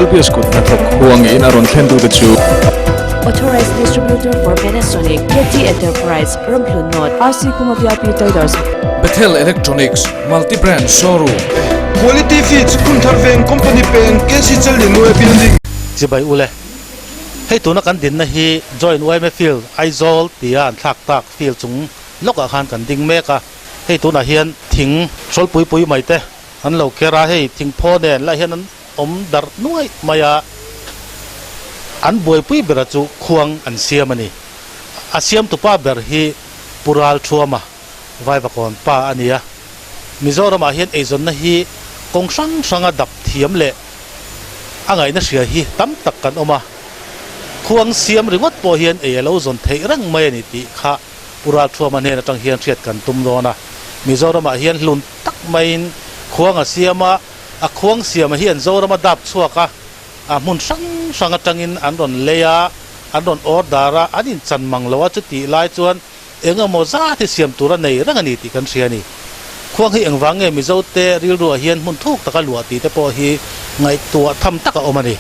LPS kut hnathawk huangin a rawn thlen tute chu. Authorized Distributor for Panasonic, KT Enterprise, Ramhlun North, RC Khuma VIP Traders. Bethel Electronics, Multi Brand Showroom. Quality Feeds, Khunthar Veng Company Peng, KC Challianue Building. Chibai ule. Hei tuna kan dinna hi Joint yma Field, Aizawl tia an thlak tak field chung lawkah khan kan ding mek a. Hei tunah hian thing hrawlpui pui mai te an lo ker a, hei thingphaw nen lah hian an awm darh nuaih mai a. An buaipui bera chu khuang an siam a ni. A siamtupa ber hi Pu Ralthuama, Vaivakawn pa a ni a. Mizoramah hian eizawnna hi kawng hrang hranga dap thiam leh a ngaihna hria hi tam tak kan awm a. Khuang siam ringawt pawh hian ei a lo zawn theih reng mai a ni tih kha Pu Ralthuama hnen atang hian hriat kan tum dawn a. Mizoramah hian hlun tak maiin khuang a siam a, a khuang siama hian Zoram a dap chhuak a, a hmun hrang hrang atangin an rawn lei a, an rawn order a, an inchan mang lo a, chutih lai chuan eng emaw zat hi siam tur a nei reng a ni tih kan hria a ni. Khuang hi engvang nge Mizote rilruah hian hmun thuk taka luah tih te pawh hi ngaihtuah tham tak a awm a ni.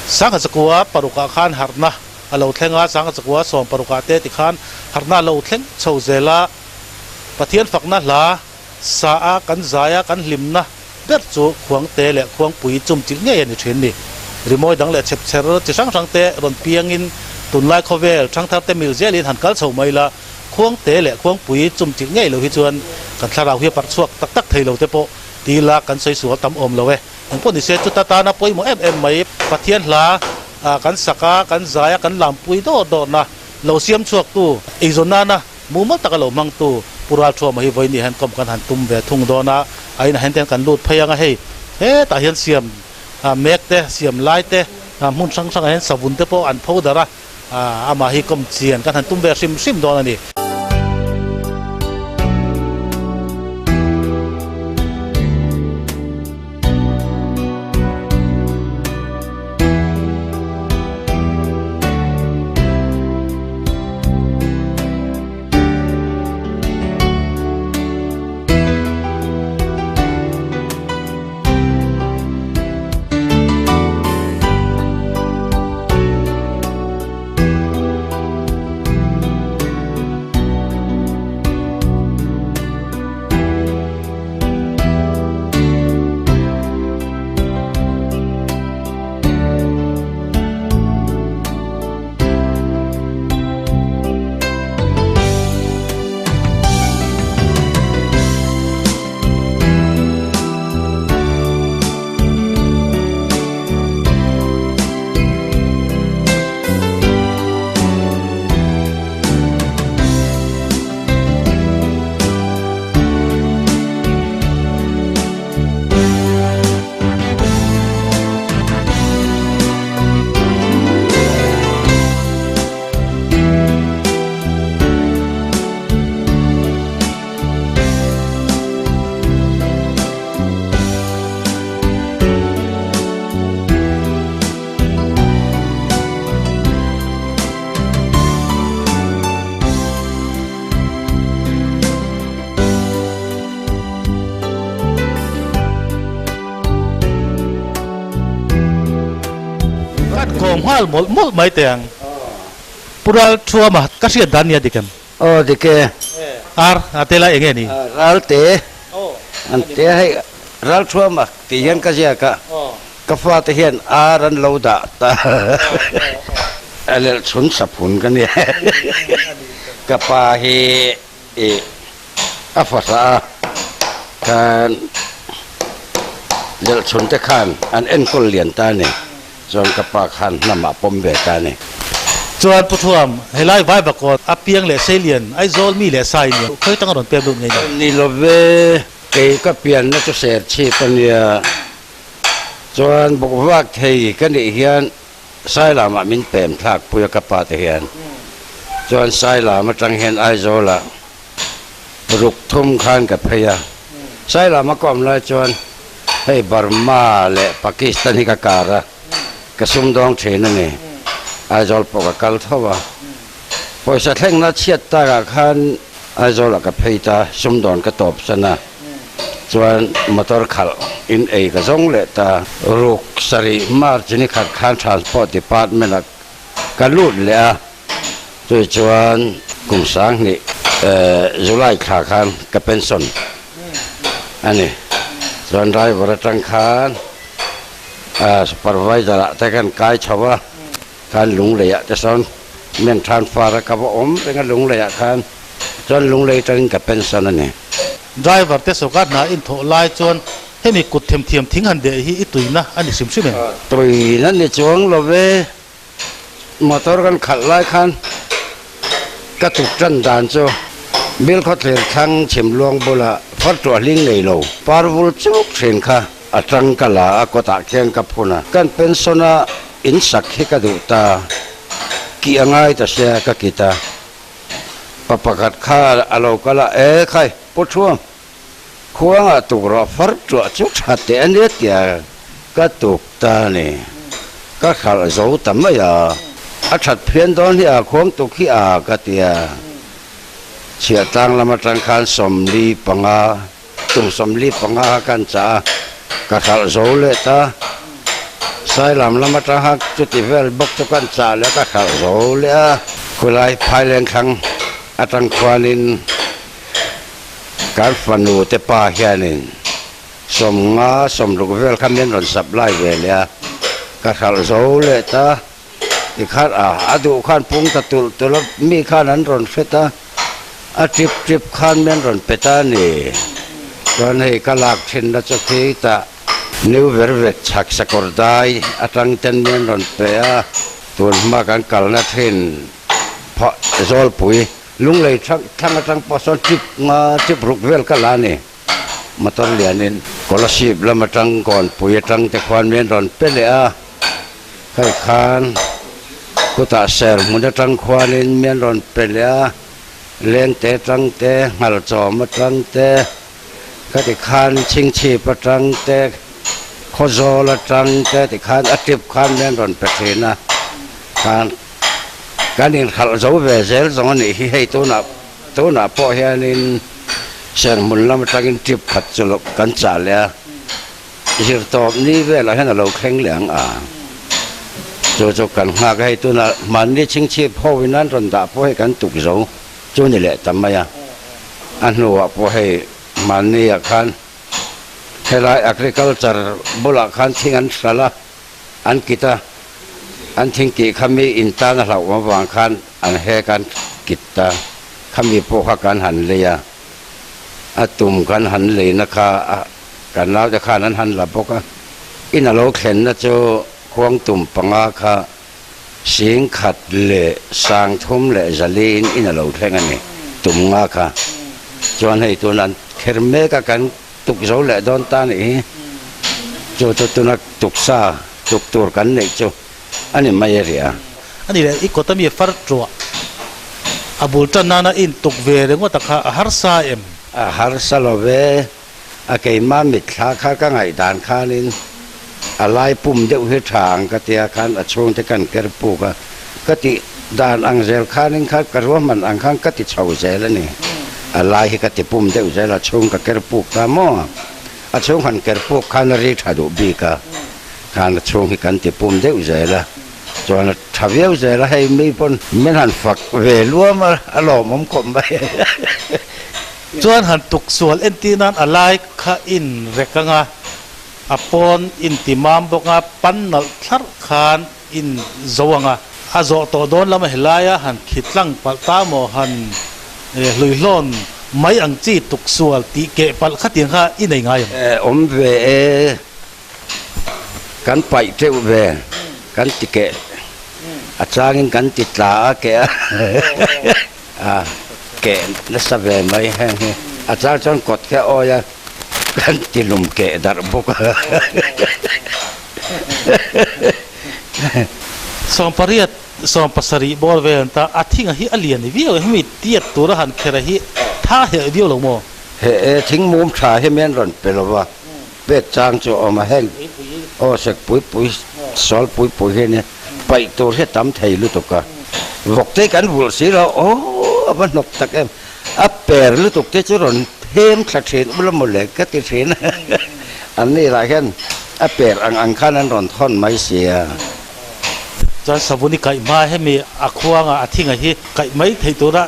Sangha chakua parukah khan harhna a lo thleng a, sangha chakua 16 ah te tikhan harhna a lo thleng chho zel a, Pathian fakna hla sa a kan zai a kan hlimna ber chu khuangte leh khuangpui chumchilh ngei a ni thin ni. Rimawi dang leh chhepchher chi hrang hrang te rawn piangin tunlai khawvel thangthar te mil zelin han kal chho mai la, khuangte leh khuangpui chumchilh ngei lo hi chuan kan thlarau hi a parh chhuak tak tak thei lo te pawh ti ila kan sawi sual tam awm lo e. Engpawh nise chuta tana pawimawh em em mai Pathian hla kan sak a, kan zai a, kan lampui dawr dawrna lo siam chhuaktu eizawn nana Mumal taka lo hmangtu Pu Ralthuama hi vawiin hian kawm kan han tum ve thung dawn a, a inah hian te kan lut phei ang a, hei hetah hian siam mek te, siam lai te, hmun hrang hrangah hian savun te pawh an pho darh a, amah hi kawm chian kan han tum ve hrim hrim dawn a ni. Kan kawm nghal mawlh mawlh mai teh ang. Pu Ralthuama, ka hriat dan nia dik em? Aw dik e. Ar, a te lai eng nge ni? Ralte, an te hei Ralthuama tih hian ka ziak a, ka fate hian ar an lo dah ta. A lelh chhun saphun ka nia. Ka pa hi i a fasa a, khan lelh chhun te khan an enkawl lian ta a ni. Chuan ka pa khan hnamah pawm ve ta a ni. Chuan Pu Thuam, helai Vaivakawn a piang leh Seilian, Aizawl mi leh Sai nia khawi tanga rawn pem lut ngei ni? Ni lo ve, kei ka pianna chu Serchhip a nia. Chuan bawkvak thei ka nih hian Sailamah min pem thlak pui a ka pa te hian. Chuan Sailam atang hian Aizawlah ruk thum khan ka phei a. Sailam a ka awm lai chuan hei Burma leh Pakistan hi ka kar a, ka sumdawng thin a ni. Aizawl pawh ka kal tho a. Pawisa thlengna chhiat takah khan Aizawlah ka phei ta, sumdawn ka tawp san a. Chuan motor khalh in ei ka zawng leh ta. Ruk sarih March ni khat khan Transport Department ah ka lut leh a, chumi chuan kum sanghnih July thla khan ka pension a ni. Chuan driver atang khan supervisor ah te kan kai chho a, khan Lunglei ah te sawn men transfer a ka va awm reng a Lunglei ah khan chuan Lunglei atangin ka pension a ni. Driver te sawrkar hna inthawh lai chuan hemi kut themthiam thing han deh hi i tuina a ni hrim hrim em? Tuina ni chuang lo ve, motor kan khalh lai khan ka tuk tan dan chu Bilkhawthlir thlang chhimluang bula fartuah hling nei lo parvul chuk thin kha a tang ka la a kawtah khian ka phun a, kan pension a insak hi ka duh ta, kih a ngai ta sia ka kit a. Pa pakhat kha a lo kal a, E khai, Pu Thuam, khuangah tuk rawh far tuah chu tha teh a nia tia ka tuk ta a ni. Ka hralh zo ta mai a, a that phian dawn hi a khuang tuk hi a ka ti a. Chhiahtlang lam atang khan 45, tum 45 kha kan chah a, ka hralh zo leh ta. Sailam lam atanga chuti vel bawk chu kan chah leh a, ka hralh zo leh a. Khulai phaileng thlang atang khuanin kan fanu te pa hianin 50, 60 vel kha min rawn supply ve leh a, ka hralh zo leh ta. Tikhan a, a duh khan pung ta tulh tulh a, mi khan an rawn hret a, a trip trip khan min rawn pe ta a ni. Chuan hei ka lak thinna chu khi tah New Vervet chhak sakawr dai atang ten min rawn pe a, tun hma kan kalna thin phah Zawlpui Lunglei thlang atang pawh sawn trip nga trip ruk vel ka la a ni. Motor lianin Kolasib lam atang Kawnpui atang te khuan min rawn pe leh a, hei khan kutah ser hmun atang khuanin min rawn pe leh a, Lengte atang te, Nghalchawm atang te, khati khan Chhingchhip atang te, Khawzawl atang te ti khan a trip khan min rawn pe thin a, khan kan inhralh zo ve zel zawng a nih hi hei tunah. Tunah pawh hianin serhmun lam atangin trip khat chu kan chah leh a, zirtawp ni velah hian a lo thleng leh ang a, chu chu kan nghak a, hei tunah hmanni chhingchhip ho in an rawn dah pawh hei kan tuk zo chu ni leh ta mai a, a hnuah pawh hei hmanni ah khan helai agriculture bulah khan thing an hralh a, an kit a, an thing tih kha mi in tan a hlauh avang khan an hek an kit ta, khami pawh kha kan han lei a, a tum kan han leina kha kan naute khan an han la bawk a, in a lo thlenna chu khuang tum panga kha 10,000 leh 300 in in a lo thleng a ni, tum nga kha chuan hei tun an kher mek a kan tuk zo leh dawn ta nih hi, chu chu tuna tuksa tuk tur kan neih chu a ni mai a ria. A ni leh, i kawt ami far tuah a bul tan nana i intuk ve ringawt a kha a harsa em? A harsa lo ve, a keimah mitthla kha ka ngaihdan khanin a lai pum deuh hi tha ang ka tia khan a chhungte kan ker puk a, ka tih dan ang zel khanin kha ka ruahman ang khan ka ti chho zel a ni. A lai hi ka ti pum deuh zel a chhung ka ker puk ta maw? A chhung han ker puk khan a ri tha duh bik a, khan a chhung hi kan ti pum deuh zel a, chuan a tha viau zel a, hei mi pawn min han fak ve luam a, a lawmawm khawp mai. Chuan han tuk sual entir nan a lai kha in rek anga a pawn in ti mam bawk a, pan nalh thlarh khan in zo ang a, a zawh tawh dawn lama helaia han khi tlang palh ta maw han hluihlawn mai ang chi tuk sual tih keh palh khatiang kha i nei ngai ang. Awm ve e, kan paih teuh ve, kan ti keh a changin kan ti tla a keh a, a keh nasa ve mai heng hi, a chang chuan kawt khi a awi a, kan ti lum keh darh bawk a. 18, 17 bawr vel an ta, a thing a hi a lian viau e, hemi tiat tura han kher a hi tha helh viau lo maw? He e thing mum tha hi mian rawn pe lo va, pek chang chu a awm a, heng aw sek pui pui, sawl pui pui hi nia, paih tur hi a tam thei lutuk a, vawk te kan vulh si lo, aw a va hnawk tak em, a per lutuk te chu rawn hem thla thin ula maw le ka ti thin a. An ni lah hian a per ang ang khan an rawn thawn mai sia. Chuan savun i kaih hma hemi a khuanga a thinga hi kaih mai theih tura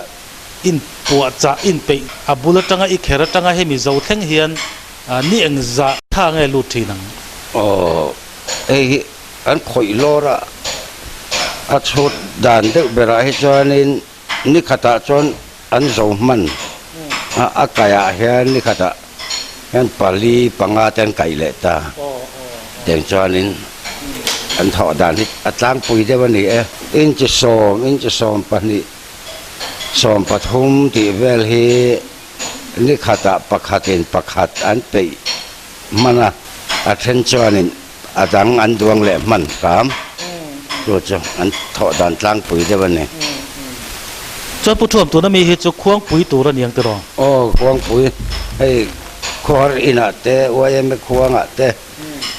in puah chah in peih a bul atanga i kher atanga hemi zo thleng hian ni eng zah tha nge lut thin ang? Aw, hei hi an khawih lawr a, a chhut dan deuh berah hi chuanin ni khatah chuan an zo hman a, a kaihah hian ni khatah hian pali panga te an kaih leh ta. Tiang chuanin an thawh dan hi a tlangpui deuh a ni e. Inchi sawm, inchi 12, 13 tih vel hi ni khatah pakhatin pakhat an peih hman a, a then chuanin a dang an duang leh hman hram. Chu chu an thawh dan tlangpui deuh a ni. Chuan Pu Thuam tuna mi hi chu khuangpui tur a ni ang tiraw? Aw, khuangpui. Hei khuahar inah te, YMA khuangah te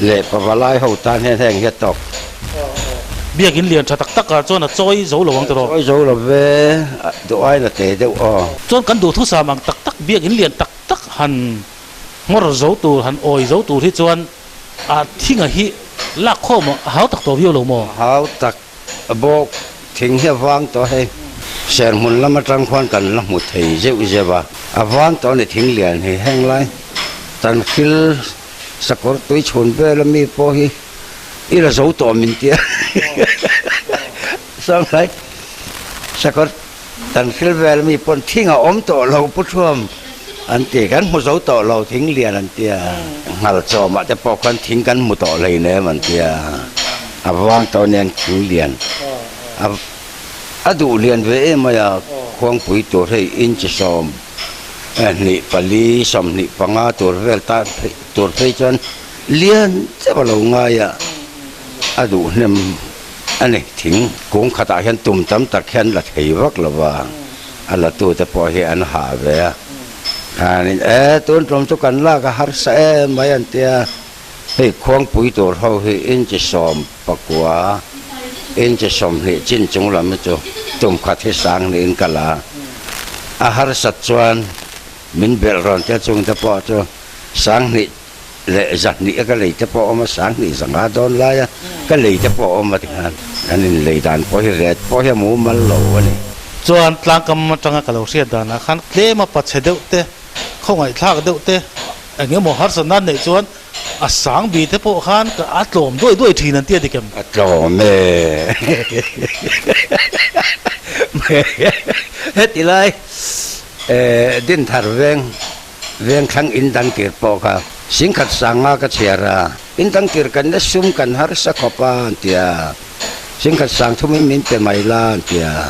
leh pavalai ho tan hian heng hi a tawk. Biakin lian tha tak takah chuan a chawi zo lo ang tiraw? Chawi zo lo ve, duh aiin a te deuh aw. Chuan kan duhthusam ang tak tak biakin lian tak tak han ngawr zo tur, han awi zo tur hi chuan A thinga hi lak khawm a hau tak tawh viau lo maw? Hau tak bawk, thing hi a vang tawh hei. Serhmun lam atang khuan kan la hmu thei zeuh zeuh a, a vang tawh a ni thing lian hi. Heng lai Tanhril sakawr tui chhun vel a mi pawh hi i la zo tawh min tia. Sawnglai sakawr Tanhril vel mi pawn thing a awm tawh lo Pu Thuam an ti, kan hmu zo tawh lo thing lian an tia, nghal chawmah te pawh khuan thing kan hmu tawh hlei nem an tia, a vang tawh nen thing lian a a duh lian ve em mai a, khuangpui tur hei inch 24 25 tur vel tan tur phei chuan lian chauh a lo ngai a, a duh hnem. A ni, thing kung khatah hian tum tam tak hian la thei vak lo va, a latute pawh hi an hah ve a. Khanin, E, tun tum chu kan lak a harsa em mai an tia, hei khuangpui tur ho hi inchi 19, inchi 20 chin chung lam hi chu tum khat hi sang niin ka la a. A harsat chuan min belh rawn tia chungte pawh chu 2000 leh 200 a ka lei te pawh a awm a, 2000 zanga dawn lai a ka lei te pawh a awm a tikhan kan inlei dan pawh hi ret pawh hi a mumal lo a ni. Chuan tlangkam atanga ka lo hriat danah khan tlem a pachhe deuh te, khawngaihthlak deuh te, eng emaw harsatna an neih chuan a sang bi te pawh khan ka a tlawm duai duai thin an ti a dik em? A tlawm e. Heti lai Dinthar veng Vengthlang in dang tir pawh kha singkhat sanga ka chhiar a, in dang tir kan la sum kan harsa khawp a an ti a, singkhat sang thumin min pe mai la an ti a,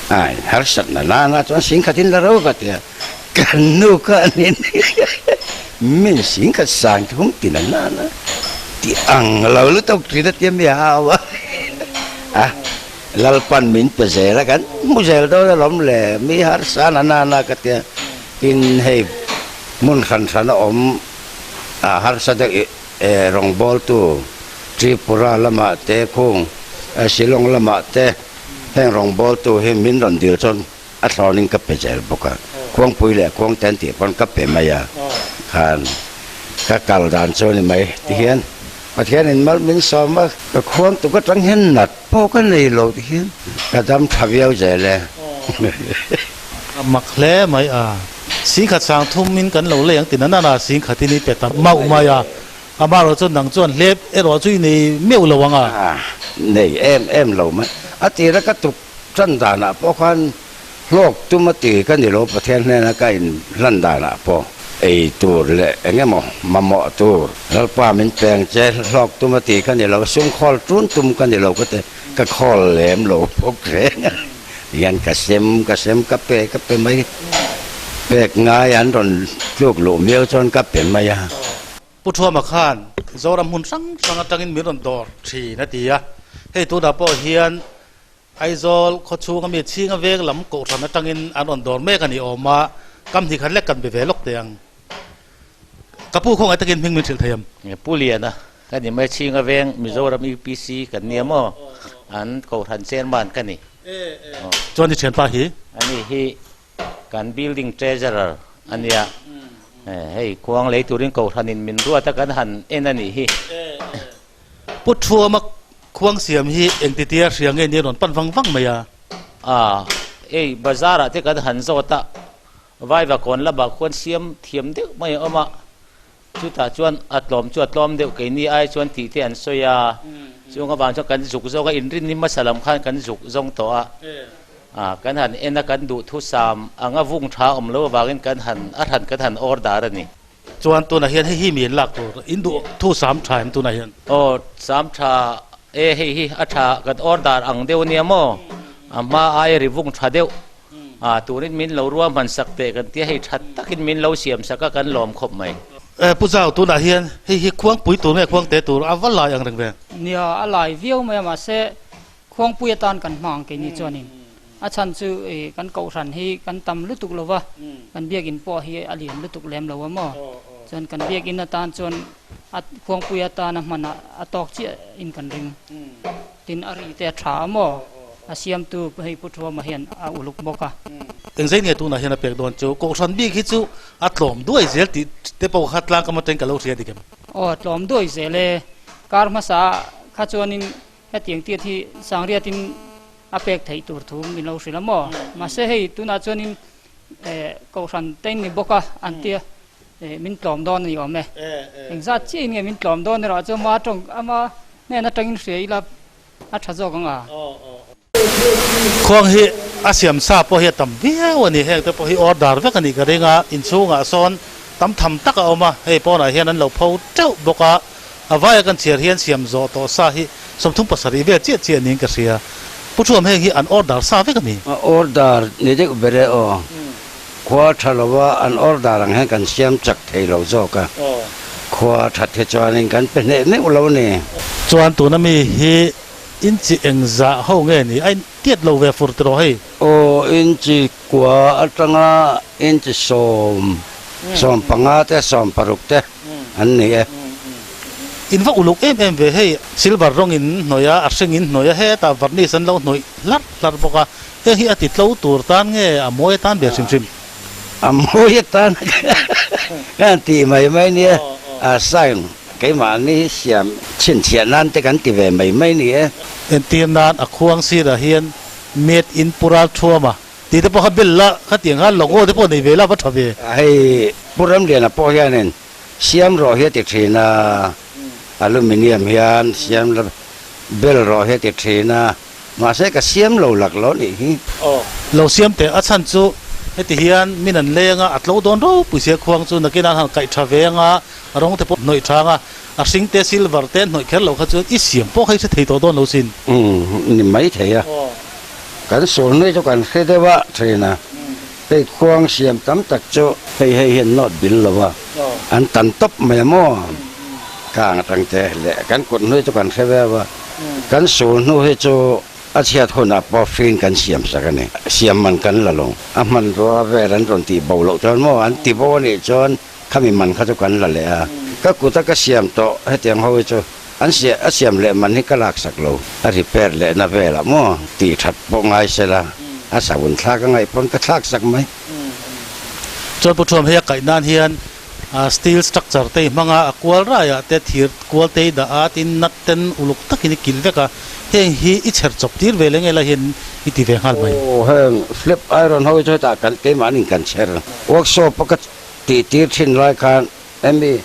ai harsatna nana chuan singkhat in la ro ka ti a, kan nu kha anin min singkhat sang thum ti na nana ti ang lo lutuk thin a tia mi a hau a, a Lalpan min pe zel a kan hmu zel dawn alawm le mi harsa na nana ka ti a. Tin, hei hmun hran hran a awm a harsa deuh i rawngbawltu Tripura lamah te khung Shillong lamah te heng rawngbawltu hi min rawn dil chuan a thlawnin ka pe zel bawk a, Khuangpui leh Khuangte an tih pawn ka pe mai a, khan ka kal dan chu a ni mai. Tihian Pathianin mal min sawm a, ka khuang tuk atang hian nat pawh ka nei lo tihian ka dam tha viau zel e. A mak hle mai a, singkhat sang thum in kan lo lei ang ti na nana singkhat in i pe ta mauh mai a, amaherawh chuan nang chuan hlep erawh chu i nei meuh lo ang a. Nei em em lo mai. A tira ka tuk tan danah pawh khan hlawk tum a ti ka ni lo Pathian hnena ka in hlan danah pawh ei tur leh eng emaw mamawh tur Lalpa min peng che hlawk tum a ti ka ni lo sum khawl tun tum ka ni lo ka ti ka khawl lem lo bawk reng a. Hian ka sem ka sem ka pe ka pe mai. Pek ngai an rawn tluk luh miau chuan ka pe mai a. Pu Thuama khan Zoram hmun hrang hrang atangin min rawn dawr thin a ti a. Hei tunah pawh hian Aizawl khawchhunga mi chhinga veng lam kohhran atangin an rawn dawr mek a ni awm a, kam hnih khat lek kan be ve lawk teh ang. Ka pu khawngaih takin hming min hrilh thei em? Pu Liana, Ka ni mai chhinga veng Mizoram UPC kan nia maw? An kohhran chairman ka ni. Chuan i thianpa hi? Ani hi kan building treasurer a nia. Hei khuang lei turin kohhranin min ruat a kan han en a nih hi. Pu Thuama khuang siam hi engtitia hria nge ni a rawn pan vang vang mai a. A, hei bazar ah te kan han zawt a, Vaiva kawn lamah khuan siam thiam deuh mai a awm a, chutah chuan a tlawm chu a tlawm deuh keini ai chuan tih te an sawi a, chung avang chuan kan zuk zawk a, inrin ni hmasa lam khan kan zuk zawng tawh a, a kan han en a kan duhthusam anga vung tha awm lo avangin kan han a hran kan han order a ni. Chuan tunah hian hei hi mi an lak tur in duh thu sam tha em tunah hian? Aw sam tha e hei hi a tha kan order ang deuh ania maw a hma aia ri vung tha deuh a turin min lo ruahman sak teh kan tia hei tha takin min lo siam sak a kan lawm khawp mai. E Pu Zau tunah hian hei hi khuangpui tur nge khuangte tur a va lai ang reng ve? Nia a lai viau mai a mahse Khuangpui atan kan hma ang keini chuanin a chhan chu kan kohhran hi kan tam lutuk lo va, kan biakin pawh hi a lian lutuk lem lo a maw? Chuan kan biakin atan chuan a khuangpui atana hman a tawk chiah in kan ring. Tin a ri te a tha a maw? A siamtu hei Pu Thuama hian a uluk bawk a. Engzei nge tunah hian a pek dawn chu kohhran bik hi chu a tlawm duai zel tih te pawh kha tlang kam atangin ka lo hria dik em? Aw tlawm duai zel e. Kar hmasa kha chuanin Hetiang tiat hi Sangriatin a pek theih tur thu min lo hrilh a maw? Mahse hei tunah chuanin Kohhran te in ni bawk a an tia min tlawm dawn a ni awm e. Engzat chiah in nge min tlawm dawn erawh chu ama tawng ama hnen atangin hria ila a tha zawk ang a. Khuang hi a siam sa pawh hi a tam viau a ni, heng te pawh hi order vek a nih ka ring a, inchhungah sawn tam tham tak a awm a, hei pawnah hian an lo pho teuh bawk a. A vaia kan chhiar hian siam zawh tawh sa hi 37 vel chiah chiah niin ka hria. Pu Thuam heng hi an order sa vek a mi? A order ni deuh ber e aw. Khua tha lova an order ang hian kan siam chak thei lo zawk a. Khua that hi chuanin kan pe hneh meuh lo ni. Chuan tuna mi hi inchi engzah ho nge ni? A intiat lo ve fur tiraw hei? Aw inchi kua atanga inchi sawm, 15 te 16 te. an ni e. In va uluk em em ve hei. Silver rawng in hnawih a, a hring in hnawih a, hetah varnish an lo hnawih hlarh hlarh bawk a, heng hi a ti tlo tur tan nge a mawi atan ve hrim hrim? A mawi atan kan ti mai mai nia, a sign keimahni siam chhinchhiah nan te kan ti ve mai mai ni e. Entir nan a khuang sirah hian Made in Pural Thuama Tih te pawh kha bel la, khatiang khan logo te pawh nei ve la va tha ve. Hei Pu Ramliana pawh hianin siam rawh hi a ti thin a, aluminium hian siam la bel rawh hi a ti thin a, mahse ka siam lo lak lo nih hi. Aw, lo siam teh, a chhan chu heti hian min an leng a, a tlo dawn ropui sia khuang chu nakin an han kaih tha ve anga, a rawng te pawh hnawih tha anga, a hring te silver te hnawih kher lo kha chuan i siam pawh kha i hre thei tawh dawn lo sin. Umm, ni mai thei a. Kan sualnui chu kan hre deuh a thin a, hei khuang siam tam tak chu hei hei hian nawt bil lo a, an tan tawp mai a maw? Kang atang te leh kan kut hnui chu kan hre viau a, kan sul hnu hi chu a chhiat hunah pawh frin kan siam sak a ni, siam man kan la lo, a hmanrua vel an rawn tih bo loh chuan maw an ti bo a nih chuan khami man kha chu kan la leh a, ka kut a ka siam tawh hetiang ho hi chu. An siah a siam leh man hi ka laksak lo. A repair lehna velah maw tih that pawh ngai sela, a sahun thlak a ngaih pawn ka thlaksak mai. Chuan Pu Thuam hei a kaih nan hian steel structure te i hmang a, a kual raiah te thir kual te i dah a, tin nut ten uluk takin i kilh vek a, heng hi i chher chawp tir ve leh nge lai hian i ti ve nghal mai. Aw heng flip iron ho hi chu hetah kan keimahni kan chher. Workshop a ka tih tir thin lai khan Emi,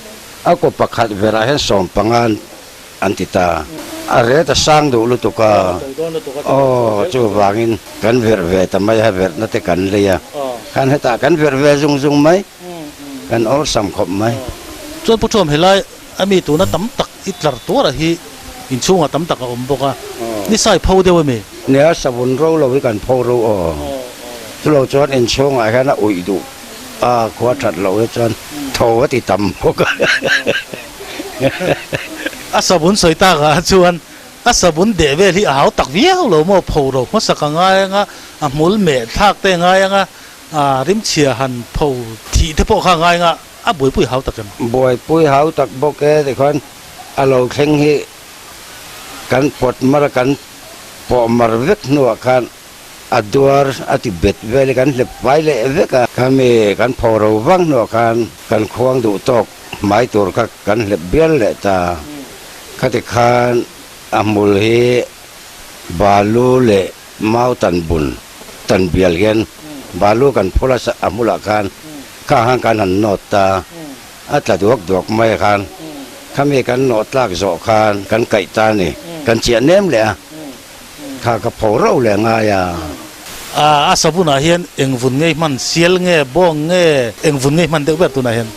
a kaw pakhat verah hian 15 an ti ta. A ret a sang duh lutuk a, aw chuvangin kan verh ve ta mai a, verhna te kan lei a, khan hetah kan verh ve zung zung mai, kan awlsam khawp mai. Chuan Pu Thuam helai a mi tuna tam tak i tlar tuarah hi inchhungah tam tak a awm bawk a, ni sai pho deuh emi? Nia, savun ro lo hi kan pho ro aw, chulo chuan inchhungah hian a uih duh. A khua that loh hi chuan tho a ti tam bawk a. A sabun sawi tak ah chuan a sabun deh vel hi a hau tak viau lo maw, pho ro hmasak a ngai anga, a hmul meh thlak te a ngai anga, a rimchhia han pho thih te pawh kha a ngai anga, a buaipui hau tak em? Buaipui hau tak bawk e tikhuan a lo thleng hi kan pawt mar a kan pawh mar vek hnuah khan. A duar a ti bet vel i kan hlep fai leh vek a. Khami kan pho ro vang hnuah khan kan khuang duh tawk hmai tur kha kan hlep bial leh ta. Khati khan a hmul hi balu leh mau tan bun tan bial hian balu kan phul a a hmulah khan khang khan kan han nawt ta. A tla duak duak mai khan khami kan nawh tlak zawh khan kan kaih ta a ni. Kan chiah nem leh a. Kha ka pho rauh leh ngai a. A a savunah hian eng vun ngei hman, sial nge, bawng nge, eng vun ngei hman deuh ber tunah hian?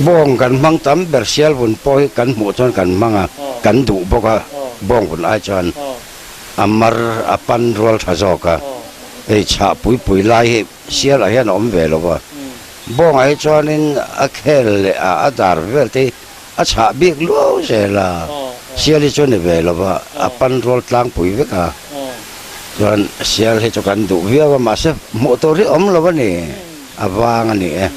Bawng kan hmang tam ber, sial vun pawh hi kan hmuh chuan kan hmang a, kan duh bawk a, bawng vun ai chuan a mar a pan rual tha zawk a, hei chhah pui pui lai hi sial ah hian a awm ve lo va, bawngah hi chuanin a khel leh a a dar vel te hi A chhah bik luau zel a, sial hi chu ni ve lo va, a pan rual tlangpui vek a, chuan sial hi chu kan duh viau a, mahse hmuh tur hi awm lo a ni, a vang a ni e.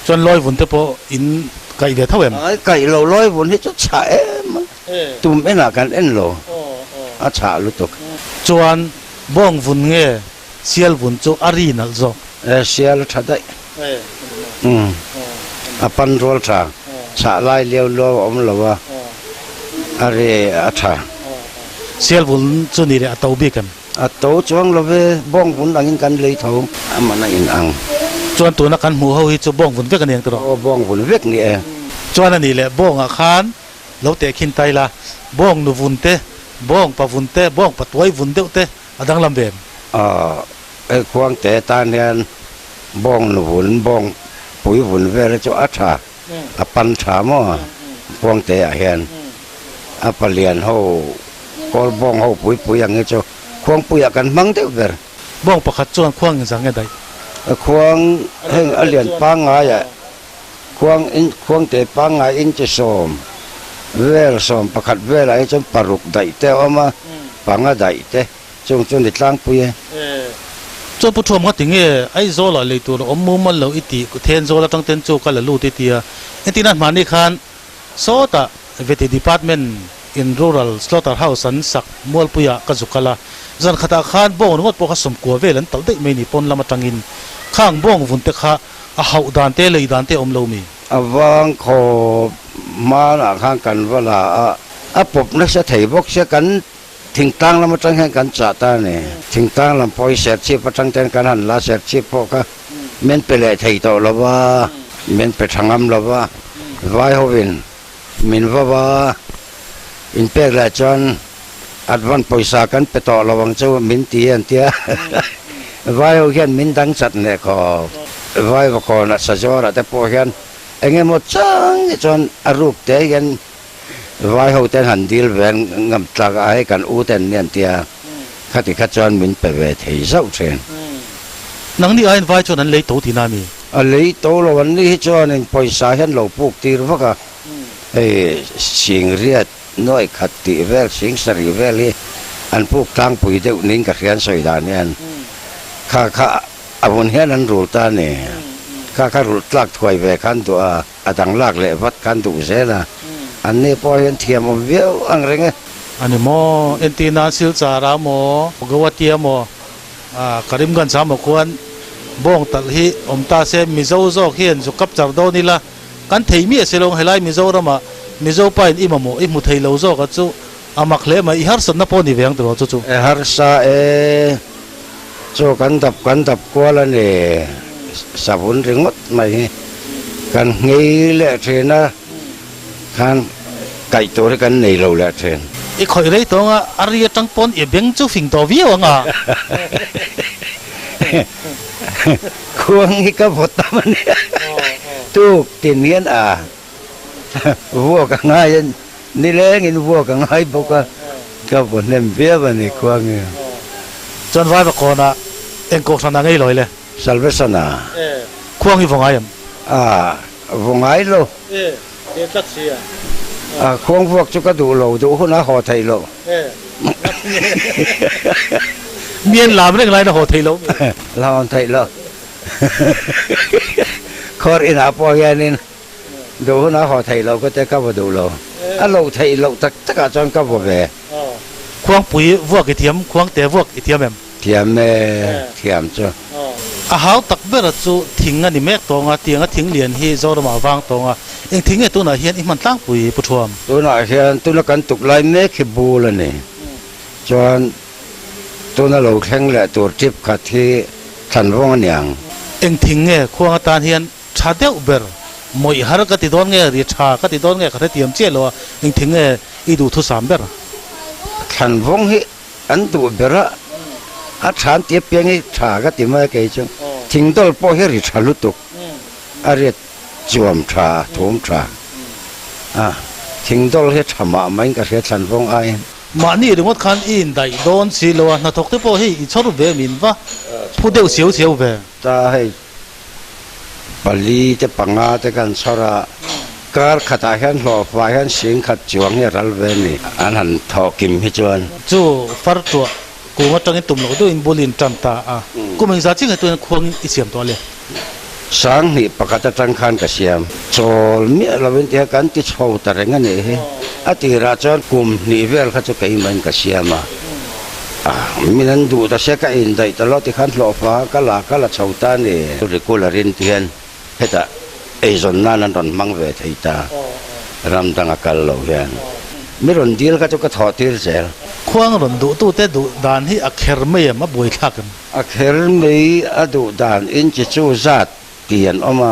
Chuan lawi vun te pawh in kaih ve tho em? Ai kaih lo, lawi vun hi chu chhah em a, tum enah kan en lo, a chhah lutuk. Chuan bawng vun nge sial vun chu a ri nalh zawk? E, sial a tha daih. Umm, a pan rual tha. Chhah lai liau luau a awm lo a, a ri a tha. Sial vun chu ni leh a to bik em? A to chuang lo ve, bawng vun angin kan lei tho. A man a in ang. Chuan tuna kan hmuh ho hi chu bawng vun vek a ni ang tiraw? Aw, bawng vun vek ni e. Chuan a nih leh bawngah khan lo tehkhin ta ila, bawng nu vun te, bawng pa vun te, bawng pa tuai vun deuh te a danglam ve em? Aw, hei khuangte tan hian Bawng nu vun, bawng pui vun vel hi chu a tha, a pan tha maw Khuangte ah hian. A palian ho, kawl bawng ho pui pui ang hi chu Khuangpui ah kan hmang deuh ber. Bawng pakhat chuan khuang in zang nge daih? Khuang heng a lian pangngai ah khuang in Khuangte pangngai inchi sawm vel sawm pakhat vel ah hi chuan paruk daih te a awm a, panga daih te. Chung chu ni tlangpui e. Chuan Pu Thuam kha tinge Aizawl ah lei tur a awm mumal lo i tih then zawl atang ten chu ka la lut i tia. Engtin a hmahni khan sawtah Vety Department in Rural Slaughter House an sak Mualpui ah ka zu kal a. Zan khatah khan bawng ringawt pawh kha sawmkua vel an talh daih mai ni pawn lam atangin khang bawng vun te kha a hauh dan te lei dan te a awm lo mi. A vang khawp hmanah khan kan va la a, a pawp nasa thei bawk sia kan Thingtlang lam atang hian kan chah ta a ni. Thingtlang lam pawh hi Serchhip atang ten kan han la, Serchhip pawh kha min pe leh thei tawh lo va, min pe tha ngam lo va, vai hovin min va va inpek leh chuan advance pawisa kan pe tawh lo ang chu min ti an tia, vai ho hian min dang chat hneh khawp. Vai vakawnah Sajawrah te pawh hian eng emaw chang hi chuan a ruk te hian Vai ho ten han dil ve an ngam tlak a, hei kan u ten nia an tia, khati kha chuan min pe ve thei zauh thin. Nangni aiin vai chuan an lei to tihna a mi? A lei to lo, an ni hi chuanin pawisa hian lo puk tir vak a, hei singriat nuai khat tih vel, sing sarih vel hi an puk tlangpui deuh niin ka hria an sawi dan hian, kha kha a hun hian an rul ta a ni, kha kha rulh tlak thuai ve khan duh a. A dang lak leh vat khan duh zel a, an ni pawh hian thiam awm viau ang reng e. A ni maw? Entirna Silchar ah maw, Guwahati ah maw, Karimganj ah maw khuan bawng talh hi awm ta se Mizo zawk hian zu kap char dawn ila kan thei miah si lo ang helai Mizoram ah Mizo pa in i mamawh i hmu thei lo zawk a chu a mak hle mai i harsatna pawh ni ve ang tiraw chu chu. E harsa e, Chaw kan dap kan dap kual a ni, savun ringawt mai hi kan nghei leh thin a, khan kaih tur hi kan nei lo leh thin. I khawih rei tawng a, a ri atang pawn i beng chu fing tawh viau ang a. Khuang hi ka vaw tam a nia, tuk tin hian a vuak a ngai a, Nilengin vuak a ngai bawk a, ka vaw hnem viau a ni khuang i. Chuan vai va kawnah eng kohhran a ngei lawi le? Salvation a. Khuang i vaw ngai em? A, vaw ngai lo. E, he tlat si a. A, khuang vuak chu ka duh lo, duh hunah haw theih loh. E, Mian lam reng laiin a haw theih loh mi? La hawn theih loh. Khawr inah pawh hianin Duh hun a haw theih loh ka te ka vaw duh lo. A loh theih loh tak tak ah chuan ka vaw ve. Khuangpui vuak i thiam, Khuangte vuak i thiam em? Thiam e, thiam chu. A hau tak bera chu thing a ni mek tawng a, tianga thing lian hi Zoramah a vang tawng a. Eng thing nge tunah hian i hman tlangpui Pu Thuam? Tunah hian tuna kan tuk lai mek hi bul a ni. Chuan tuna lo thleng leh tur tip khat hi thlanvawng a niang. Eng thing nge khuang atan hian tha deuh ber mawih har ka ti dawn nge ri tha ka ti dawn nge ka hrethiam chiah lo a, eng thing nge i duhthusam ber? Thlanvawng hi An duh ber a, a tha an ti apiang hi tha ka ti mai a kei chu. Thingdawl pawh hi ri tha lutuk, a riat chuam tha, thum tha a, thingdawl hi tha mah maiin ka hria thlanvawng aiin. Mahni ringawt khan i indaih dawn si lo a, hnathawk te pawh hei i chhawr ve min va phu deuh siau siau ve. Ta hei Pali te panga te kan chhawr a, kar khatah hian hlawhfah hian sing khat chuang hi a ral ve a ni, an han thawh kim hi chuan. Chu far tuah kung atangin tum loh deuhin bul in tan ta a, kum engzah chiah nge tuin khuang i siam tawh le? Sanghnih pakhat atang khan ka siam. Chawl miah lovin ti kha kan ti chho ta reng a nih hi. A tirah chuan kum hnih vel kha chu keimah in ka siam a. Min an duh ta se ka indaih ta lo tikhan hlawhfa ka la ka la chho ta a ni. Regular in ti hian hetah eizawn nan an rawn hmang ve thei ta, ram dang a kal lo hian. Mi rawn dil kha chu ka thawh tir zel. Khuang rawn duh tu te duh dan hi a kher mai em, a buaithlak em? A kher mai, a duh dan in chi chu zat ti an awm a,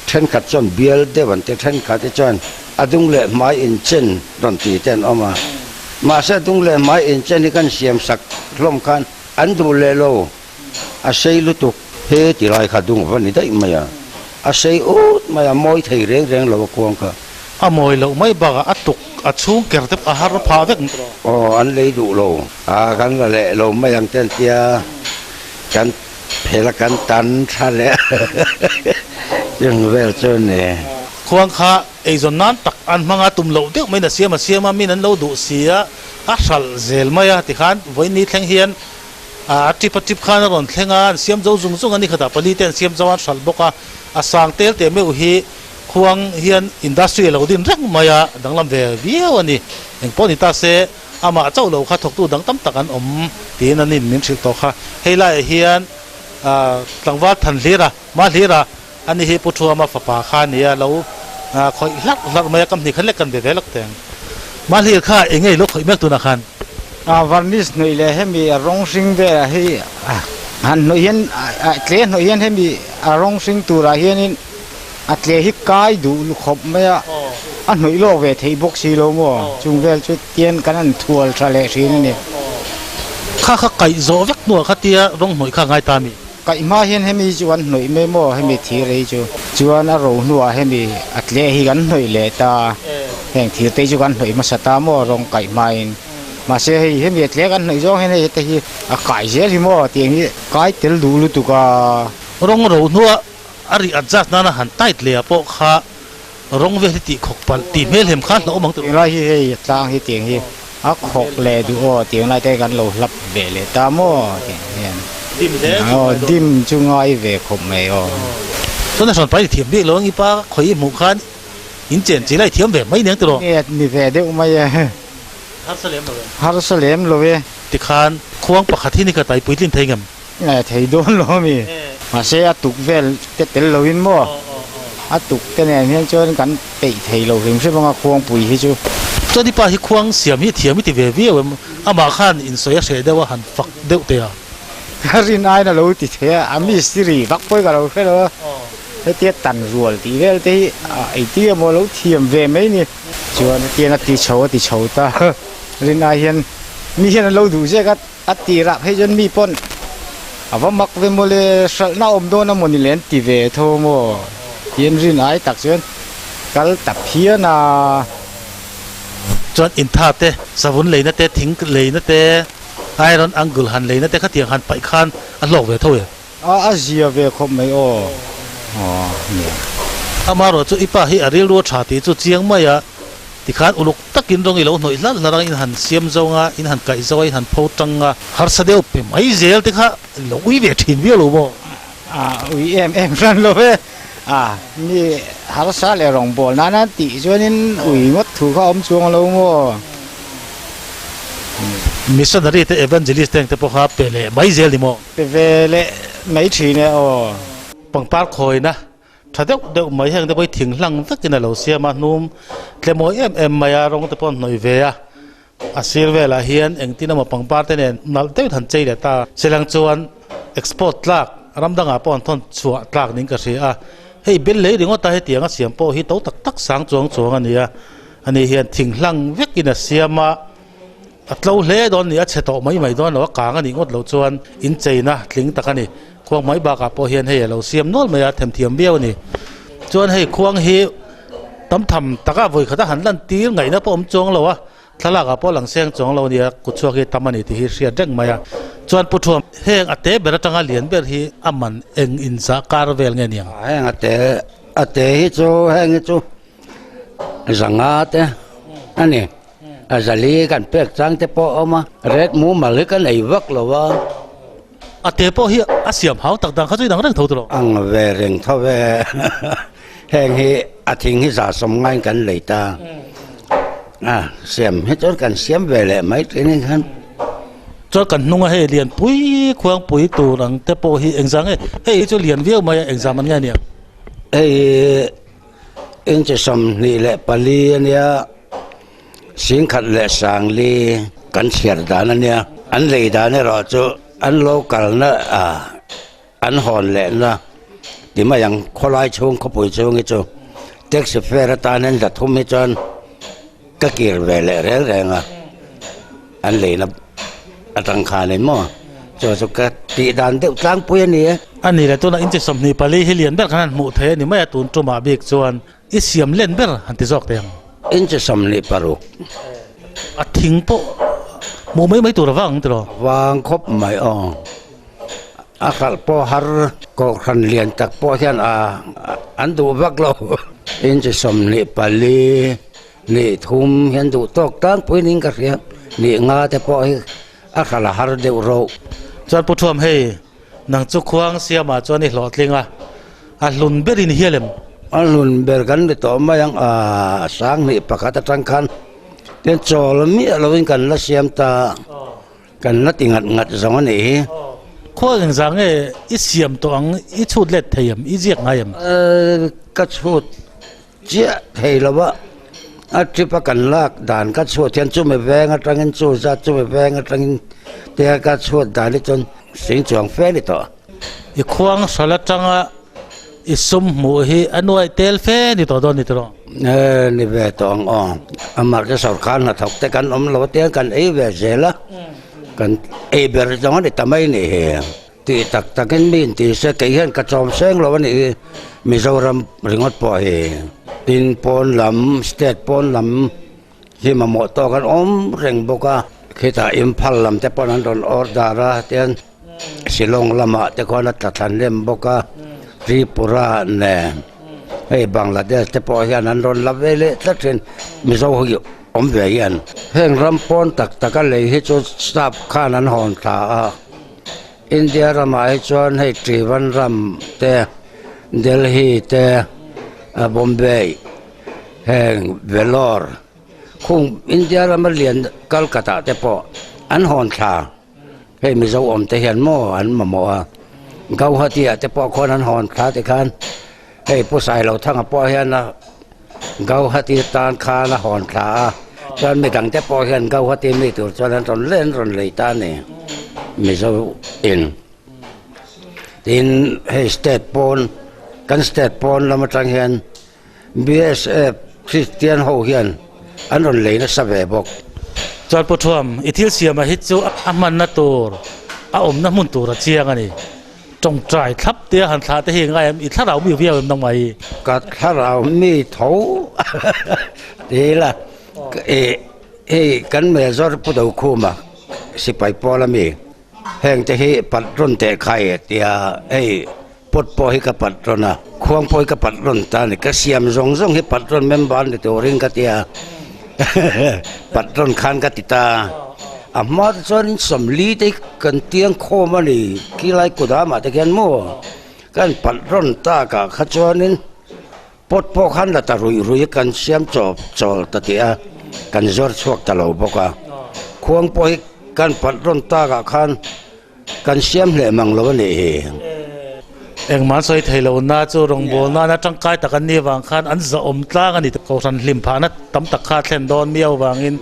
thenkhat chuan bial deuh an ti, thenkhat hi chuan a dung leh hmai inchen rawn ti te an awm a, mahse a dung leh hmai inchen hi kan siam sak hlawm khan an duh leh lo, a sei lutuk he ti lai kha dung va ni daih mai a, a sei ut mai a, mawi thei reng reng lo a kuang kha. A mawi loh mai bakah a tuk a chhung ker te a har phah vek. Aw an lei duh lo, a kan la leh lo mai ang te an tia kan. Phel a kan tan tha leh chung vel chu ni. Khuang kha eizawn nan tak an hmang a, tum loh deuh maiin a siam a siam a, min an lo duh si a, a hralh zel mai a tikhan vawiin ni thleng hian a tip a tip khan a rawn thleng a, an siam zo zung zung a ni khatah pali te an siam zo a, an hralh bawk a, a sang tel teh meuh hi khuang hian industry a lo din reng mai a, danglam ve viau a ni. Engpawh ni ta se. Amah chauh lo kha thawktu dang tam tak an awm tiin an in min hrilh tawh kha. Hei laiah hian tlangval than hlir a, mah hlir a, ani hi Pu Thuama fapa kha a ni a, lo khawih hlarh hlarh mai a, kam hnih khan lek kan ve ve lawk teng. Mah hlir kha eng nge i lo khawih mek tunah khan? Varnish hnawih leh hemi a rawng hring velah hi han hnawih hian tle hnawih hian hemi a rawng hring turah hianin A tle hi kai duh lu khawp mai a, a hnawih lawk ve theih bawk si lo maw? Chung vel chu tian kan han thual tha leh thin a ni. Kha kha kaih zawh vek hnuah kha tia rawng hnawih kha a ngai ta mi? Kaih hma hian hemi chu kan hnawih mai maw hemi thir ei chu? Chuan a ro hnuah hemi a tle hi kan hnawih leh ta, heng thir te chu kan hnawih hmasa ta maw rawng kaih hmain. Mahse hei hemi a tle kan hnawih zawng hian hei hete hi a kai zel hi maw tiang hi kai tel duh lutuk a. Rawng ro hnuah A ri adjust nana han tight leh ah pawh kha rawng vel hi tih khawk palh tih hmel hem kha hlauhawm ang tih. Tunlai hi hei a tlang hi tiang hi a khawk leh duh aw tiang lai te kan lo hlap ve leh ta maw tiang hian. Dim hle chu ngai dawn. Dim chu ngai ve khawp mai aw. Chuan a hrawn pai thiam bik lo ang i pa khawi i hmuh khan in chen chi lai thiam ve mai nen tiraw. Nge ni ve deuh mai e. Harsa lem lo e. Harsa lem lo e. Tikhan khuang pakhat hi ni ka taipui tlin thei ngem. Nge thei dawn lo ami? Mahse a tuk vel te tel loin maw? A tuk te nen hian chuan kan peih thei lo hrim hrim anga khuangpui hi chu. Chuan i pa hi khuang siam hi thiam i ti ve viau em? Amah khan insawi a hreh deuh a han fak deuh teh a. Ka rin aiin a lo ti thei a, a mistiri vak pawhin ka lo hre lo a, hetia tan rual tih vel te hi a eitir emaw lo thiam ve mai ni. Chuan hetiang a ti chho a ti chho ta, rin ai hian mi hian an lo duh zek a. A tirah phei chuan mi pawn a va mak ve maw le, hralhna awm dawn a mawni le an ti ve tho maw tiin rin ai tak chuan kal ta phian a. Chuan intha te, savun leina te, thing leina te, iron angle han leina te khatiang han paih khan a hlawk ve tho em? A a zia ve khawp mai aw aw nia. Amaherawh chu i pa hi a rilru a tha tih chu chiang mai a, tikhan uluk takin rawng i lo hnawih hlarh hlarh a, in han siam zo a, in han kaih zo a, in han pho tang a, harsa deuh pe mai zel te kha lo ui ve thin viau lo maw? A ui em em hran lo e, a mi harsa leh rawng bawl nana tih chuanin ui ngawt thu kha a awm chuang lo maw? Missionary te Evangelist te engte pawh kha pe leh mai zel ni maw? Pe ve leh mai thin e aw. Pangpar khawina tha deuh deuh mai heng te pawh hi thing hlang vekin a lo siam a, hnum tle mawi em em mai a, rawng te pawh an hnawih ve a, a sir velah hian engtin emaw pangpar te nen nalh deuhin han chei leh ta. Silang chuan export tlak ram dangah pawh an thawn chhuah tlak niin ka hria a, hei bel lei ringawt a hetiang a siam pawh hi to tak tak sang chuang chuang a ni a, ani hian thing hlang vekin a siam a. A tlo hle dawn ni, a chhe tawh mai mai dawn lo, a kang a nih ngawt loh chuan incheina tling tak a ni. Khuang mai bakah pawh hian hei a lo siam nual mai a, themthiam viau a ni. Chuan hei khuang hi tam tham taka vawi khata han lan tir ngaihna pawh awm chuang lo a, thlalakah pawh lang seng chuang lo a ni a, kut chhuak hi tam a ni tih hi hriat reng mai a. Chuan Pu Thuam, heng a te ber atanga lian ber hi a man eng inzah kar vel nge niang? Heng a te, a te hi chu heng hi chu zanga te a ni. A zali kan pek chang te pawh a awm a, red mumal hi kan ei vak lo a. A te pawh hi a siam hau tak dan kha chu inang reng tho tawh. Ang ve reng tho ve. Heng hi a thing hi za sawm ngaiin kan lei ta. A siam hi chuan kan siam ve leh mai thin hi khan. Chuan kan hnunga hei lian pui khuang pui tur ang te pawh hi engzah nge hei hi chu lian viau mai a engzah man nge aniang. Hei Inchi 24 a nia, 10,040 kan chhiar dan a nia. An lei dan erawh chu an lo kalna an hawn lehna ti mai ang khawlai chhung khawpui chhung hi chu taxi fare atan an 300 hi chuan ka kir ve leh reng reng a, an leina atang khanin maw chu chu ka tih dan deuh tlangpui a ni e. A ni le, tunah inchi 24 hi lian ber khan han hmuh thei a ni mai a, tun tumah bik chuan i siam len ber han ti zawk teh ang. Inchi 26. A thing pawh hmuh mai mai tur a vang tiraw? A vang khawp mai aw. A hralh pawh har kohhran lian tak pawh hian a an duh vak lo. Inchi 24. Ni thum hian duh tawk tlangpui niin ka hria, ni nga te pawh hi a hralh a har deuh ro. Chuan Pu Thuam hei nang chu khuang siamah chuan i hlawhtling a, a hlun berin i hial em? A hlun ber kan ni tawh mai ang, a sanghnih pakhat atang khan tin chawl miah lovin kan la siam ta, kan la ti ngat ngat zawng a nih hi. Khua engzah nge i siam tawh ang, i chhut let thei em, i ziak ngai em? Ka chhut Chiah thei lo a, a trip a kan lak dan ka chhuat hian chumi veng atangin chu zat chumi veng atangin tia ka chhuat dan hi chuan sing chuang fe a ni tawh. I khuang hral atanga i sum hmuh hi a nuaih tel fe a ni tawh dawn ni tawh? E, ni ve tawh ang aw. Amah te sorkar hnathawk te kan awm lo a tiang kan ei ve zel a, kan ei ber zawng a ni ta mai nih hi. Tih tak takin mi inti se kei hian ka chawm seng lo a nih hi Mizoram ringawt pawh hi tin pawn lam state pawn lam hi mamawh tawk an awm reng bawk a khitah Imphal lam te pawn an rawn order a tian Shillong lamah te khuan a tla thlan lem bawk a Tripura nen hei Bangladesh te pawh hian an rawn la ve leh tlat thin Mizo hi awm ve hian heng ram pawn tak taka lei hi chu staff khan an hawn thla a. India ramah hi chuan hei Trivandrum te, Delhi te, Bombay heng Vellore khung India rama lian Calcutta te pawh an hawn thla hei Mizo awm te hian maw an mamawh a, Gauhati ah te pawh khuan an hawn thla tikhan hei Pu Sailothanga pawh hian a Gauhati tan khan a hawn thla a, chuan midang te pawh hian Gauhati mi tur chuan an rawn len rawn lei ta a ni, Mizo in. Tin, hei state pawn, kan state pawn lam atang hian BSF Christian ho hian an rawn lei nasa ve bawk. Chuan Pu Thuam, i thil siamah hi chu a hmanna tur, a awmna hmun tur a chiang a ni. Tawngtai thlap te a han thlah te hi ngai em? I thlarau mi viau em nangmah hi? Ka thlarau mi tho ti ila i hei kan Major Pu Dokhuma sipai pawl a mi heng te hi pat rawn teh khai tia hei pot pawh hi ka pat rawn a khuang pawh hi ka pat rawn ta a ni ka siam zawng zawng hi pat rawn member ni turin ka tia pat rawn khan ka ti ta. A hma te chuanin sawmli te hi kan tiang khawm a ni khilai kudamah te khian maw kan palh rawn tak ah kha chuanin pot pawh khan la ta ruih ruih a kan siam chawp chawl ta tih a kan zawr chhuak ta lo bawk a khuang pawh hi. Kan patron takah khan kan siam hleh mang lo a nih hi. Engmah an sawi thei lo na chu rawngbâwl nana tangkai tak an nih avang khan an zahawm tlang a ni. Kohhran hlim phahna tam tak kha a thlen dawn miau avangin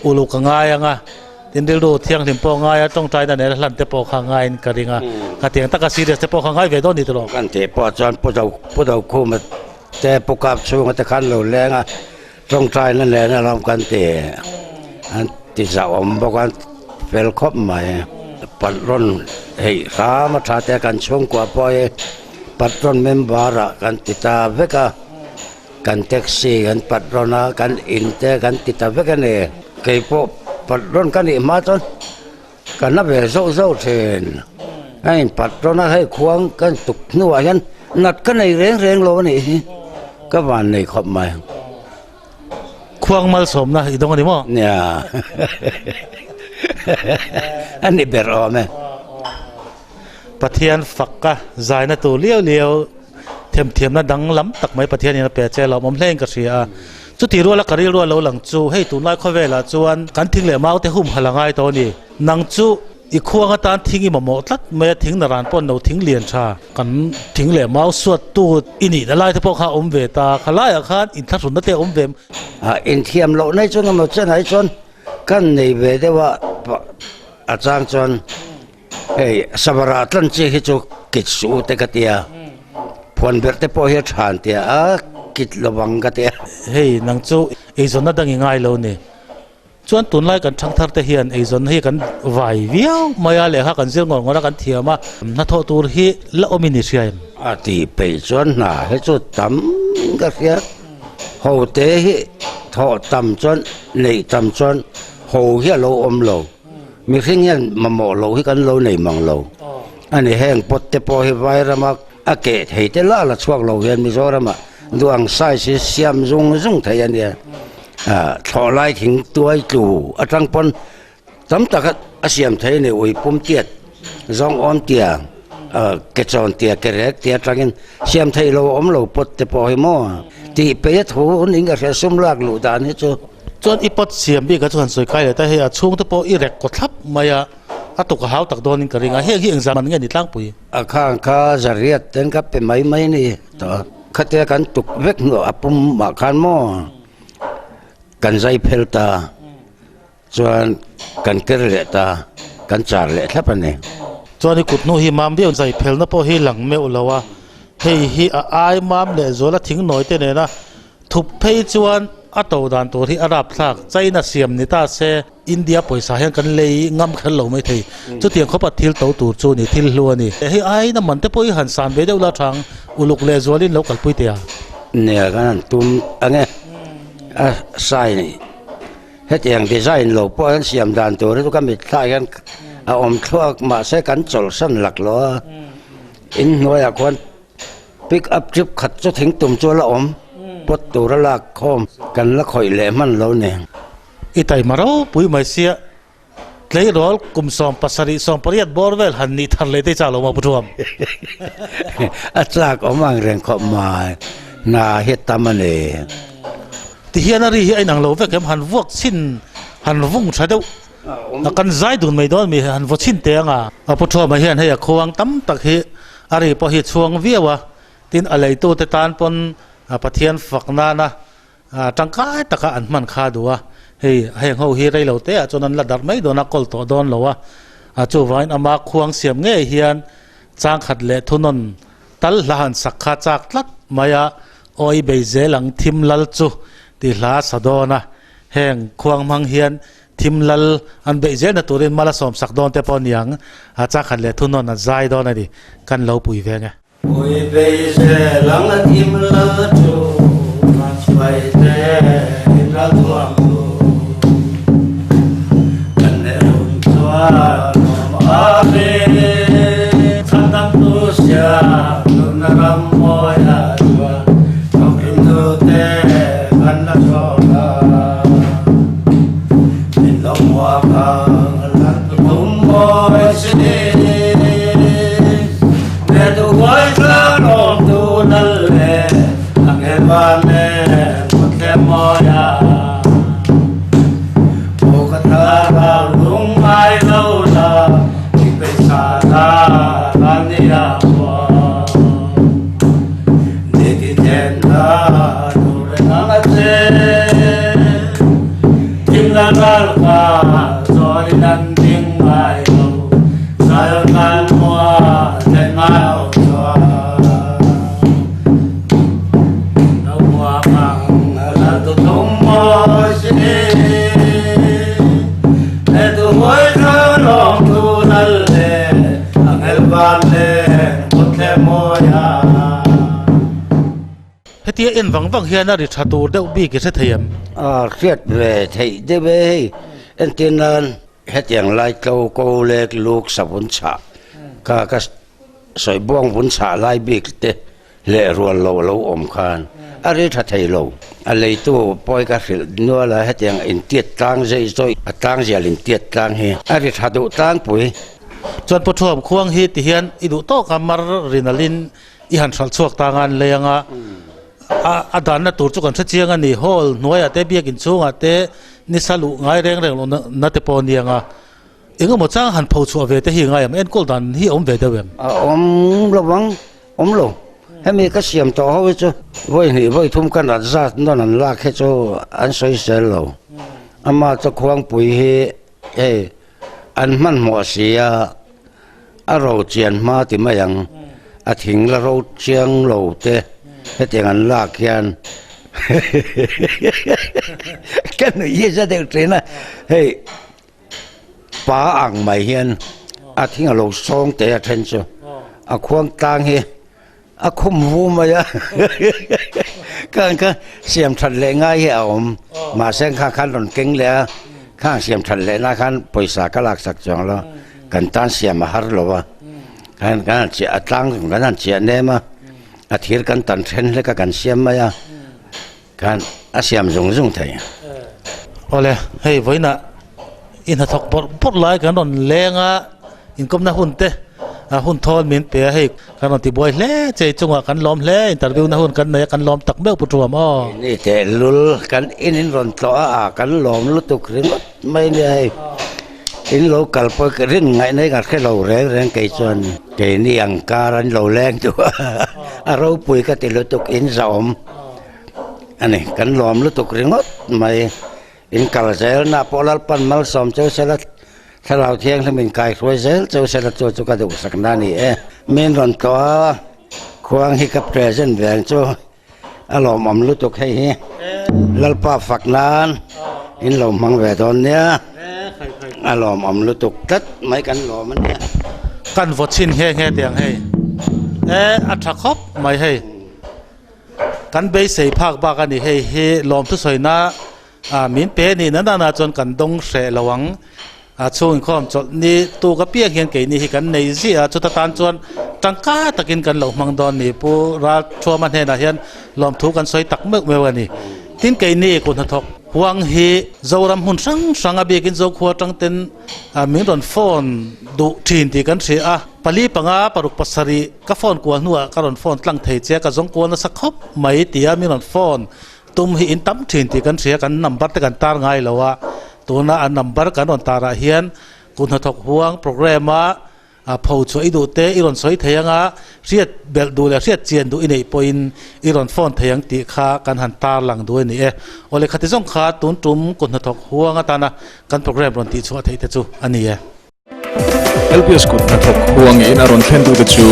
uluk a ngai ang a, tin rilru thianghlim pawh a ngai a, tawngtaina nena hlan te pawh kha a ngaiin ka ring a, khatiang taka serious te pawh kha a ngai ve dawn ni tawh. Kan tih pawh chuan Pu Do Pu Dokhuma te Pu Kap chhunga te khan lo leng a, Tawngtaina nena lam kan ti an ti zauhawm bawk a, fel khawp mai. Patron hei hram a tha te a kan chhungkua pawh hi patron member ah kan ti ta vek a, kan taxi kan patron a, kan in te kan ti ta vek a ni. Keipawh patron ka nih hma chuan ka na ve zauh zauh thin. A in patron a hei khuang kan tuk hnuah hian nat ka nei reng reng lo a nih hi ka van nei khawp mai. Khuang malsawmna i dawng a ni maw? Nia a ni ber awm e. Pathian fakka zaina tur liau liau themthiamna danglam tak mai Pathianin a pe che lawmawm hlein ka hria a. Chuti ruala ka rilru a lo lang chu hei tunlai khawvelah chuan kan thing leh mau te humhalh a ngai tawh a ni. Nang chu i khuang atan thing i mamawh tlat mai a, thing naran pawh no thing lian tha kan thing leh mau suat tu i nihna lai te pawh kha a awm ve ta, kha laiah khan inthlahrunna te a awm ve. A inthiam loh nei chuan emaw chenai chuan kan nei ve deuh a, a chang chuan Hei Sabara tlan chi hi chu kit suh te ka tia, phuan berh te pawh hi a than tia a kit lovang ka tia. Hei nang chu eizawnna dang i ngai lo ni. Chuan tunlai kan thangthar te hian eizawnna hi kan vai viau mai a, lehkha kan zir ngawr ngawr a kan thiam a, hnathawh tur hi la awm in i hria em? A tih peih chuan hna hi chu tam ka hria, ho te hi thawh tam chuan neih tam chuan ho hi a lo awm lo. Mihring hian mamawh loh hi kan lo nei mang lo a ni. Heng pot te pawh hi Vairama a keh thei te la la chhuak lo hian Mizorama duh ang size hi siam zung zung thei a nia. Thlawh lai thing tuai tlu atang pawn tam tak a siam thei a ni. Ui pum tiat, zawng awm tia, ke chawn tia, ke rek tia atangin siam theih lo a awm lo pot te pawh hi maw tih peih a thu ning ka hria sum lak luh dan hi chu. Chuan i pot siam bik ah chuan sawi kai leh ta hei a chhungte pawh i rek kaw thlap mai a, a tuk a hau tak dawnin ka ring a, heng hi engzah man nge ni tlangpui? A khang kha zariat ten ka pe mai mai ni tawh khatia kan tuk vek hnuah a pum ah khan maw kan zai phel ta chuan kan ker leh ta kan char leh thlap a ni. Chuan i kut hnu hi mam viau zai phelna pawh hi lang meuh lo a, hei hi a ai mam leh zual a thing nawi te nena Thup phei chuan a to dan tur hi a rap thlak. China siam ni ta se India pawisa hian kan lei ngam kher lo mai thei. Chutiang khawpa thil to tur chu ni thil hlu a ni. Hei aina man te pawh hi han san ve deuh la thang uluk leh zualin lo kalpui teh a. Nia kan han tum ang e. A sign hetiang design lo pawh hian siam dan tur hi chu ka mitthla hian a awm thluak mahse kan chawlhsan laklawh a. Inhnuaiah khuan Pick up trip khat chu thing tum chu a la awm, pot tur a lak khawm kan la khawih leh hman lo ni. I taima ropui mai sia, tleirawl kum 70 18 bawr vel han nih thar leh te chak lo maw Pu Thuam? A chak awm ang reng khawp mai, hna hi a tam a ni. Tihian a ri hi a inang lo vek em, han vuak chhin, han vung tha deuh. A kan zai dun mai dawn mi han vaw chhin teh ang a. A pu Thuama hian hei a khuang tam tak hi a ri pawh hi chhuang viau a, tin a leitute tan pawn Pathian fak nana tangkai taka an hman kha duh a, hei heng ho hi reilo te ah chuan an la darh mai dawn a, kawl tawh dawn lo a, chuvangin ama khuang siam ngei hian changkhat leh thunawn tal hla han sak kha chak tlat mai a, awi bei zel ang thim lal chu ti hla sa dawn a, heng khuang hmang hian Thim lal an beih zelna turin mal a sawmsak dawn te pawh niang, a chakhat leh thunawn a zai dawn a ni, kan lo pui veng e. Pui bei zel ang a thim lal chu hmai te in ral thuam tu kan leh hun chuan awm a ve chhandam tu siam nunna ram mawi ah chuan thawkrim tu te kan la chhawk a. lal kha zawlin an ding ngai lo, Zion lal khua thlen ngai lo chuan. Lo hmuak ang lal tu tum mawi si, He tu huai thar lawm tu lal le, Angel van leng kut thleh mawi a. Hetia en vang vang hian a ri tha tur deuh bik i hre thei em? A hriat ve theih deuh e hei, entir nan hetiang lai tlo ko lek luk savun chhah kha ka sawi buang vun chhah lai bik te leh rual lo a lo awm khan a ri tha thei lo. A leitu pawi ka hrilh nual a hetiang intiat tlang zei zawih a tlang zial intiat tlang hi a ri tha duh tlangpui. Chuan Pu Thuam khuang hi tihian i duh tawk a mar rinalin I han hralh chhuak ta nga an lei anga a a danna tur chu kan hre chiang a ni. Hall hnuaiah te biakin chhungah te nisa luh ngai reng reng loh na te pawh a ni anga eng emaw chang han pho chhuah ve te hi ngai em? Enkawl dan hi a awm ve deuh em? A awm lo ang, awm lo. Hemi ka siam tawh ho hi chu vawi hnih vawi thum ka nat zat nawn an lak hi chu an sawi sel lo. Ama chu khuangpui hi hei An hmanhmawh si a, a ro chian hma ti mai ang, a thing la ro chiang lo te hetiang an lak hian ka nuih hi za deuh thin a, hei pa ang mai hian a thing a lo sawng teh a then chu a khuang tlang hi a khum vu mai a khang kha siam that leh ngai hi a awm mahse khang khan rawn keng leh a khang siam that leh na khan pawisa ka lak sak chuang lo kan tan siam a har lo a khan kan han chiah a tlang kan han chiah nem a a thir kan tan then hlek a kan siam mai a khan a siam zung zung thei. Awle hei vawiinah i hnathawk bawrh bawrh lai kan rawn leng a inkawmna hun te a hun thawl min pe a hei kan rawn tibuai hle che chungah kan lawm hle interview na hun kan nei a kan lawm tak meuh pu Thuam aw. Ni tehlul kan in in rawn tlawh a a kan lawm lutuk ringawt mai nia hei in lo kal pawh rin ngaihna hi ka hre lo reng reng kei chuan keini ang kar an lo leng duh a a ropui ka ti lutuk in zahawm. A ni, kan lawm lutuk ringawt mai. In kal zel na pawh Lalpan malsawm cheu sela, Thlarau Thianghlim in kaihruai zel cheu sela chu chu ka duhsakna a ni e. Min rawn tlawh a, khuang hi ka present ve ang chu a lawmawm lutuk hei hi. Lalpa fak nan in lo hmang ve dawn nia, a lawmawm lutuk tlat mai kan lawm a nia. Kan vaw chhin nghe nghe teh ang hei. E a tha khawp mai hei. Kan beisei phak bak a ni hei hi lawmthu sawina min pe ni na nana chuan kan dawng hreh lo ang a chhung inkhawm chawlh ni tuk apiang hian keini hi kan nei ziah a chuta tan chuan tangka takin kan lo hmang dawn ni Pu Ralthuama hnenah hian lawmthu kan sawi tak meuh meuh a ni tin keini kut hnathawk huang hi Zoram hmun hrang hrang a biakin Zokhua atang ten min rawn phone duh thin tih kan hria a. Pali panga paruk pasarih ka phone kual hnuah ka rawn phone tlang thei che a, ka zawng kual nasa khawp mai tia min rawn phone tum hi in tam thin tih kan hria, kan number te kan tar ngai lo a, tuna a number kan rawn tarah hian kut hnathawk huang program a pho chhuah i duh te i rawn sawi thei ang a, hriat belh duh leh hriat chian duh i neih pawhin i rawn phone thei ang tih kha kan han tar lang duh a ni e. Aw lehkha ti zawng kha tun tum kut hnathawk huang atana kan program rawn tih chhuah theih te chu a ni e. LPS kut hnathawk huangin a rawn thlen tute chu.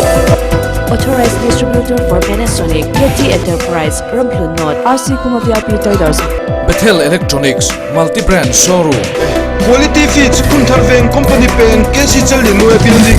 Authorized Distributor for Panasonic, KT Enterprise, Ramhlun North, RC Kuma VIP Traders. Bethel Electronics, Multi Brand Showroom. Quality Feeds, Phunthar Veng Company Peng, KC Challinuai Building.